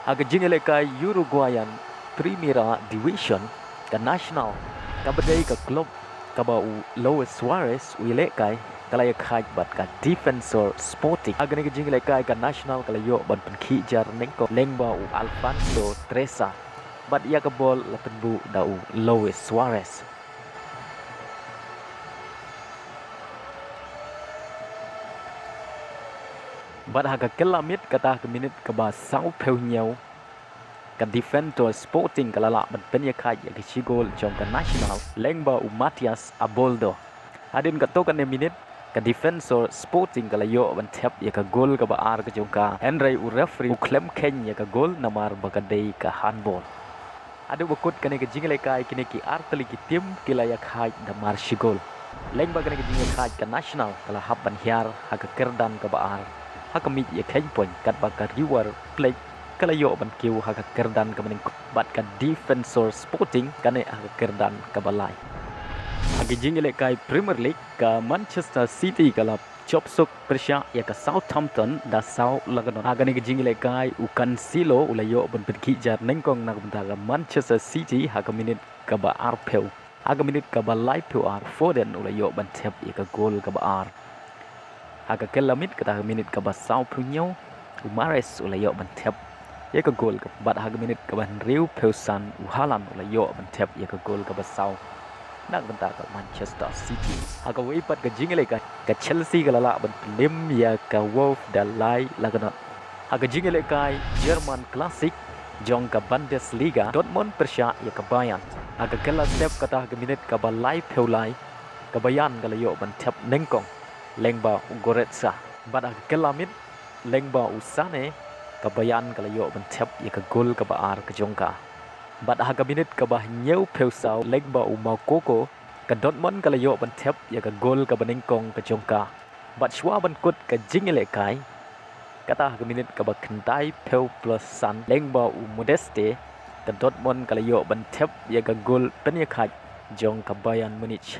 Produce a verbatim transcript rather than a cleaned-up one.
Ha ka jingïalehkai Uruguayan Primera División, ka Nacional, kaba dei ka klub kaba u Luis Suarez u ïalehkai, ka la ïakhaid bad ka Defensor Sporting. Ha kane ka jingïalehkai ka Nacional ka la ïoh ban pynkhih jar nyngkong lyngba u Alfonso Teresa, bad ïa ka bol la pynbuh da u Luis Suarez. Bad ha ka kylla miet, kata ka minit kaba sawphew hynñiew, ka Defensor Sporting ka la lah ban pynïakhaid ïa ka shi gol jong ka Nacional lyngba u Matias Aboldo. Hadien katto katne minit, ka Defensor Sporting ka la ïoh ban thep ïa ka gol kaba ar ka jong ka, hynrei u referee u khlem kheiñ ïa ka gol namar ba ka dei ka handball. Haduh ba kut kane ka jingïalehkai, kine ki artylli ki tim ki la ïakhaid da mar shi gol. Lyngba kane ka jingïakhaid, ka Nacional ka la hap ban hiar ha ka kyrdan kaba ar ha ka miej ïakheiñ point, katba ka River Plate ka la ïoh ban kiew ha ka kyrdan kaba nyngkong, bad ka Defensor Sporting ka neh ha ka kyrdan kaba lai. Ha ka jingïalehkai Premier League, ka Manchester City ka la jop suk pyrshah ïa ka Southampton da saw la ka not. Ha kane ka jingïalehkai, u Cancelo u la ïoh ban pynkhih jar nyngkong na ka bynta ka Manchester City ha ka minit kaba arphew. Ha ka minit kaba laiphew ar, Foden u la ïoh ban thep ïa ka gol kaba ar. Ha ka kylla miet, kata ka minit kaba sawphew hynñiew, u Mahrez u la ïoh ban thep ïa ka gol ka, bad ha ka minit kaba hynriewphew san, u Haaland u la ïoh ban thep ïa ka gol kaba saw na ka bynta ka Manchester City. Ha kawei pat ka jingïalehkai, ka Chelsea ka la lah ban pynlem ïa ka Wolves da lai la ka not. Ha ka jingïalehkai German Classic jong ka Bundesliga, Dortmund pyrshah ïa ka Bayern. Ha ka kylla step, kata ka minit kaba laiphew lai, ka Bayern ka la ïoh ban thep nyngkong lyngba u Goretzka, bad ha ka kylla miet, lyngba u Sané, ka Bayern ka la ïoh ban thep ïa ka gol kaba ar ka jong ka. Bad ha ka minit kaba hynñiewphew saw, lyngba u Moukoko, ka Dortmund ka la ïoh ban thep ïa ka gol kaba nyngkong ka jong ka. Bad shuwa ban kut ka jingïalehkai, kata ha ka minit kaba khyndaiphew plus san, lyngba u Modeste, ka Dortmund ka la ïoh ban thep ïa ka gol pynïakhaid jong ka Bayern Munich.